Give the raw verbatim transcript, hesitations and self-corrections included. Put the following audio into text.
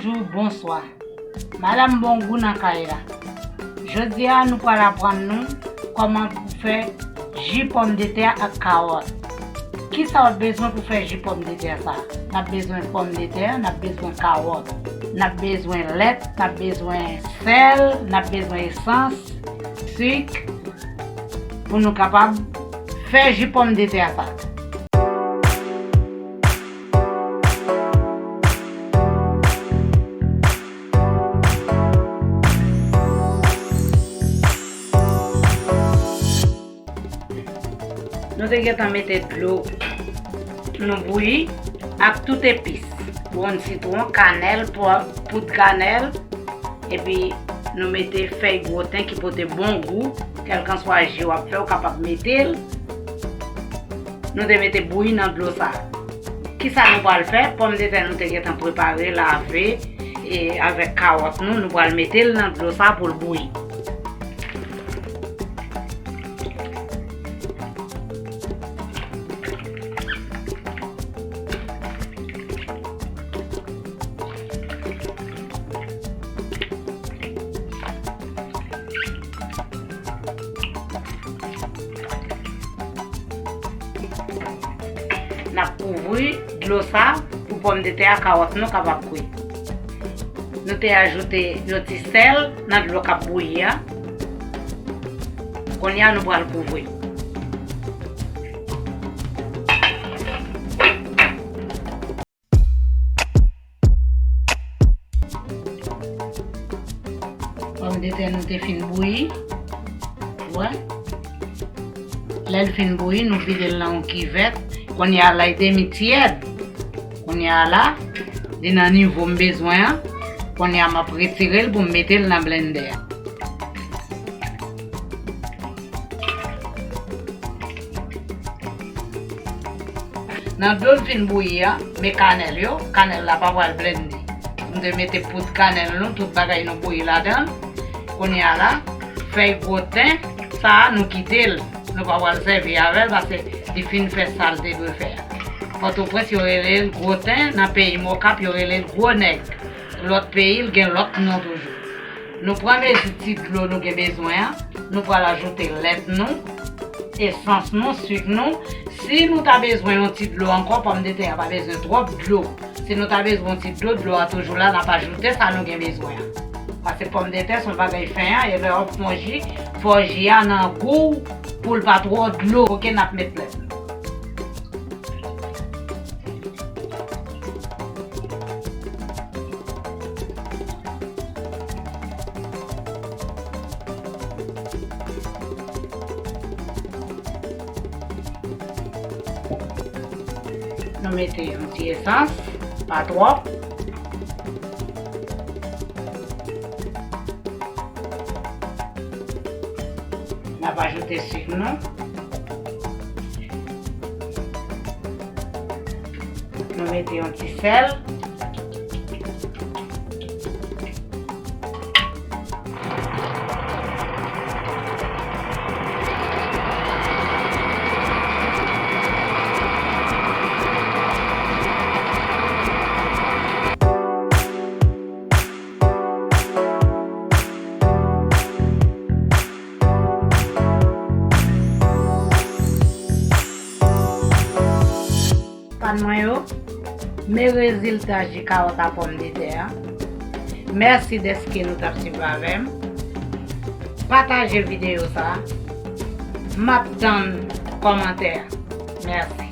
Bonjou, bonswa. Madanm Bongou nan kay la. Jodi a, nou pral aprann nou kòman pou fè ji pòmdetè ak kawòt. Kisa w ap bezwen pou fè ji pòmdetè sa? N ap bezwen pòmdetè, n ap bezwen kawòt, n ap bezwen lèt, n ap bezwen sèl, n ap bezwen esans, sik, pou nou kapab fè ji pòmdetè sa. Nou te gentan mete dlo nou bouyi ak tout epis. Wonn sitwon, kanèl, pwa-, poud kanèl, epi nou mete fèy gwoten ki pote bon gou, kèlkanswa ji w ap fè, ou kapab mete l. Nou te mete bouyi nan dlo sa. Kisa nou pral fè? Pòmdetè nou te gentan prepare, lave, e avèk kawòt nou, nou pral mete l nan dlo sa pou l bouyi. N ap kouvri dlo sa pou pòmdetè ak kawòt nou kapab bouyi. Nou te ajoute yon ti sèl nan dlo k ap bouyi a. Kounye a, nou pral kouvri. Pòmdetè nou te fin bouyi. Wè. Lè l fin bouyi, nou vide l nan yon kivèt. Kounye a la, li demi tyèd. Kounye a la, li nan nivo m bezwen an. Kounye a, m ap retire l pou m mete l nan blendè a. Nan dlo l fin bouyi a, men kanèl yo, kanèl la pa pral blende. Nou te mete poud kanèl nou, tout bagay nou bouyi ladan l. Kounye a la, fèy gwoten sa a, nou kite l. Nou pa pral sèvi avè l paske li fin fè sa l te dwe fè a. Pòtoprens, yo rele l gwoten, nan peyi m Okap, yo rele l gwo nèg. Lòt peyi, l gen lòt non toujou. Nou pran mezi ti dlo nou gen bezwen an, nou pral ajoute lèt nou, esans nou, sik nou. Si nou ta bezwen yon ti dlo ankò, pòmdetè a pa bezwen twòp dlo. Si nou ta bezwen yon ti dlo, dlo a toujou la, n ap ajoute sa nou gen bezwen an. Paske pòmdetè se yon bagay fen an, e lè w ap fè yon ji, fò ji a nan gou w pou l pa twò dlo. Oke, n ap met lèt nou. Nou mete yon ti esans, pa twòp. N ap ajoute sik nou. Nou mete yon ti sèl. Fan mwen yo, men rezilta ji kawòt a pòmdetè a. Mèsi dèske nou t ap swiv avè m. Pataje videyo sa a. M ap tann kòmantè a. Mèsi.